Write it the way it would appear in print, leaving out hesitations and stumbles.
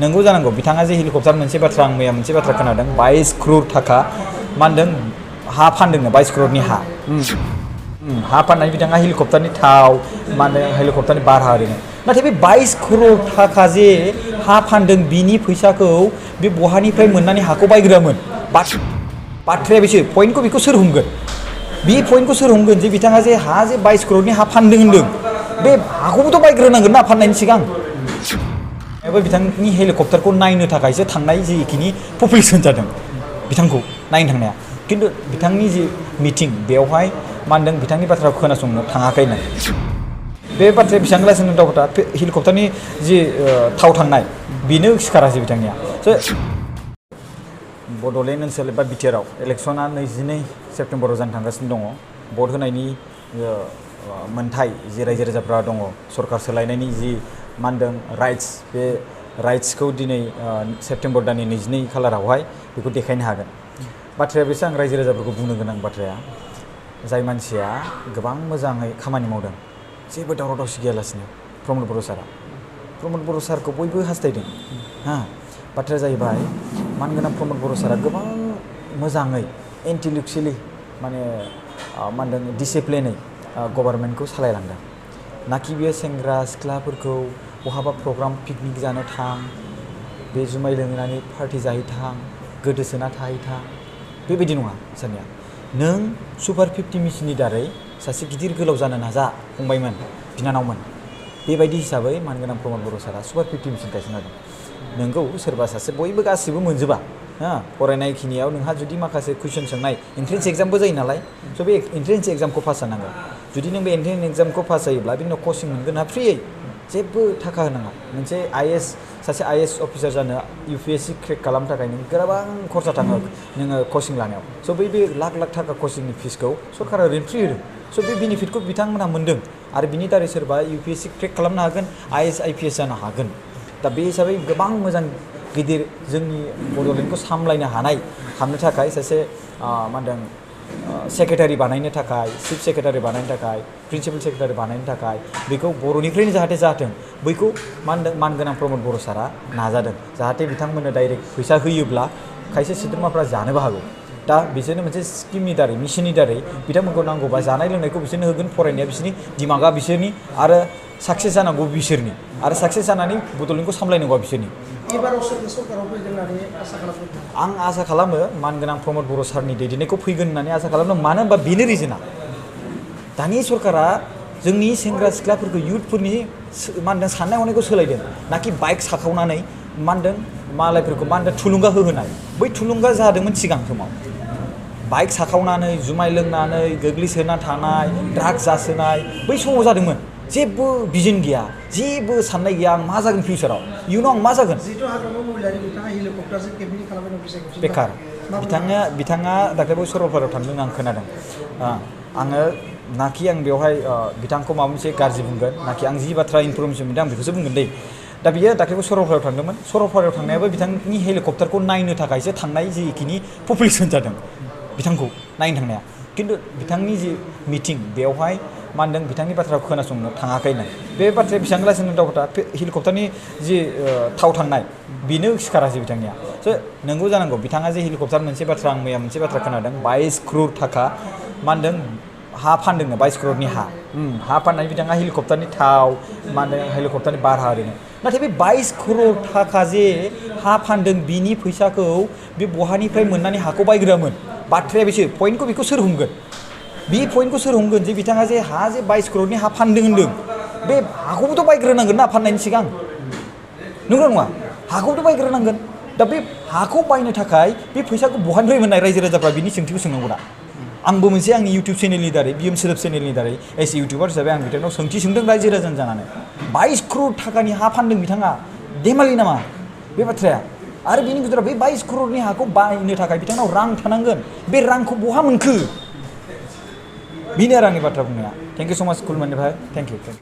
नंगौ जानांगौ बिथाङा जे हेलिकप्टार मोनसे बाथ्रा आं मैया मोनसे बाथ्रा खोनादों 22 crore थाखा मा होनदों हा फानदोंनो 22 crore हा हा फाननानै बिथाङा हेलिकप्टारनि थाव मा होनदों हेलिकप्टारनि भारा ओरैनो नाथाय बे 22 crore थाखा जे हा फानदों बिनि फैसाखौ बे बहानिफ्राय मोननानै हाखौ बायग्रामोन बाथ्राया बेसो पइन्टखौ बेखौ सोर हमगोन बे पइन्टखौ सोर हमगोन जे बिथाङा जे हा जे 22 crore हा फानदों होनदों बे हाखौबोथ' बायग्रोनांगोन ना फाननायनि सिगां एबा बिथांनि हेलिकप्टारखौ नायनो थाखायसो थांनाय जिखिनि पपुलेसन जादों बिथांखौ नायनो थांनाया खिन्थु बिथांनि जि मिटिं बेवहाय मा होनदों बिथांनि बाथ्राखौ खोनासंनो थाङाखैनो बे बाथ्राया बेसेबां लासिनो दावथा हेलिकप्टारनि जि थाव थांनाय बेनो सिखारासै बिथांनिया बड'लेण्ड ओनसोल एबा बिटिआरआव इलेक्सना 22 सेप्तेम्बराव जानो थांगासिनो दङ भट होनायनि मोनथाय जि रायजो राजाफ्रा दङ सरकार सोलायनायनि जि मा होनदों राइट्स बे राइट्सखौ दिनै सेप्तेम्बर दाननि 22 खालारावहाय बेखौ देखायनो हागोन बाथ्राया बेसो आं रायजो राजाफोरखौ बुंनो गोनां बाथ्राया जाय मानसिया गोबां मोजाङै खामानि मावदों जेबो दावराव दावसि गैयालासिनो प्रमद बर' सारखौ बयबो हास्थायदों बाथ्राया जाहैबाय मानगोनां प्रमद बर' सारा गोबां मोजाङै इन्टेलेक्सुवेलि माने मा होनदों डिसिप्लिनै गभर्नमेन्टखौ सालायलांदों नाखि बियो सेंग्रा सिख्लाफोरखौ बहाबा प्रग्राम पिकनिक जानो थां बे जुमाय लोंनानै पार्टि जाहैथां गोदोसोना थाहैथां बेबायदि नङा सारनिया नों सुपार 50 मिशननि दारै सासे गिदिर गोलाव जानो नाजा फंबायमोन बिनानावमोन बेबायदि हिसाबै मानगोनां प्रमद बर' सारा सुपार 50 मिशन गायसनना दं नोंगौ सोरबा सासे बयबो गासिबो मोनजोबा फरायनाय खिनियाव नोंहा जुदि माखासे कुइसन सोंनाय एन्ट्रेन्स एग्जामबो जायो नालाय स' बे एन्ट्रेन्स एग्जामखौ पास जानांगोन जुदि नों बे एन्ट्रेन्स एग्जामखौ पास जायोब्ला बे उनाव कचिं मोनगोन ना फ्रियै जेबो थाखा होनाङा मोनसे सासे आइएएस अफिसार जानो UPSC क्रेक खालामनो थाखाय नों गोबां खरसा थाङो नोङो कचिं लानायाव स' बे लाख थाखा कचिंनि फिसखौ सरकारा ओरैनो फ्रि होदों स' बे बेनिफिटखौ बिथांमोनहा मोन्दों आरो बिनि दारै सोरबा UPSC क्रेक खालामनो हागोन IAS IPS जानो हागोन दा बे हिसाबै गोबां मोजां गिदिर जोंनि बड'लेण्डखौ सामलायनो हानाय खालामनो थाखाय सासे मा होनदों सेक्रेटारि बानायनो थाखाय चिफ सेक्रेटारि बानायनो थाखाय प्रिन्सिपाल सेक्रेटारि बानायनो थाखाय बेखौ बर'निफ्रायनो जाहाथे बैखौ मा होनदों मानगोनां प्रमद बर' सारा नाजादों जाहाथे बिथांमोननो डाइरेक्ट फैसा होयोब्ला खायसे सोद्रोमाफ्रा जानोबो हागौ दा बिसोरनो मोनसे स्किमनि दारै मिशननि दारै बिथांमोनखौ नांगौबा जानाय लोंनायखौ बिसोरनो होगोन फरायनाया बिसोरनि दिमागा बिसोरनि आरो साक्सेस जानांगौ बिसोरनि आरो साक्सेस जानानै बड'लेण्डखौ सामलायनांगौ बिसोरनि आं आसा खालामो मानगोनां प्रमद बर' सारनि दैदेननायखौ फैगोन होननानै आसा खालामदों मानो होनबा बेनो रिजोना दानि सरकारा जोंनि सेंग्रा सिख्लाफोरखौ इयुथफोरनि मा होनदों साननाय हनायखौ सोलायदों नाखि बाइक साखावनानै मा होनदों मालायफोरखौ मा होनदों थुलुंगा होहोनाय बै थुलुंगा जादोंमोन सिगां समाव बाइक साखावनानै जुमाय लोंनानै गोग्लैसोना थानाय ड्राग्स जासोनाय बै समाव जादोंमोन जेबो भिजन गैया जेबो साननाय गैया आं मा जागोन फिउचाराव इयुनाव आं मा जागोन बेखार बिथाङा दाख्लैबो सरलपारायाव थांदों आं खोनादों आङो नाखि आं बेवहाय बिथांखौ माबा मोनसे गाज्रि बुंगोन नाखि आं जि बाथ्रा इनफरमेसन मोनदों आं बेखौसो बुंगोन दै दा बियो दाख्लैबो सरलपारायाव थांदोंमोन सरलपारायाव थांनायाबो बिथांनि हेलिकप्टारखौ नायनो थाखायसो थांनाय जिखिनि पपुलेसन जादों बिथांखौ नायनो थांनाया खिन्थु बिथांनि जि मिटिं बेवहाय मा होनदों बिथांनि बाथ्राखौ खोनासंनो थाङाखैनो बे बाथ्राया बेसेबां लासिनो दावथा हेलिकप्टारनि जि थाव थांनाय बेनो सिखारासै बिथांनिया स' नंगौ जानांगौ बिथाङा जे हेलिकप्टार मोनसे बाथ्रा आं मैया मोनसे बाथ्रा खोनादों 22 crore थाखा मा होनदों हा फानदोंनो 22 crore हा फाननानै बिथाङा हेलिकप्टारनि थाव मा होनदों हेलिकप्टारनि भारा ओरैनो नाथाय बे 22 crore थाखा जे हा फानदों बिनि फैसाखौ बे बहानिफ्राय मोननानै हाखौ बायग्रामोन बाथ्राया बेसो पइन्टखौ बेखौ सोर हमगोन बे पइन्टखौ सोर हमगोन जे बिथाङा जे हा जे 22 crore हा फानदों होनदों बे हाखौबोथ' बायग्रोनांगोन ना फाननायनि सिगां नंगौ नङा हाखौबोथ' बायग्रोनांगोन दा बे हाखौ बायनो थाखाय बे फैसाखौ बहानिफ्राय मोननाय रायजो राजाफ्रा बिनि सोंथिखौ सोंनांगौ दा आंबो मोनसे आंनि इउटुब चेनेलनि दारै बिएम सोदोब चेनेलनि दारै एस इउटुबार हिसाबै आं बिथांनाव सोंथि सोंदों रायजो राजानि जानानै 22 crore थाखानि हा फानदों बिथाङा धेमालि नामा बे बाथ्राया आरो बिनि गेजेराव बे 22 crore हाखौ बायनो थाखाय बिथांनाव रां थानांगोन बे रांखौ बहा मोनखो बेनो आरो आंनि बाथ्रा बुंनाया थेंक इउ स' माच खुलुमनायनिफ्राय थेंक इउ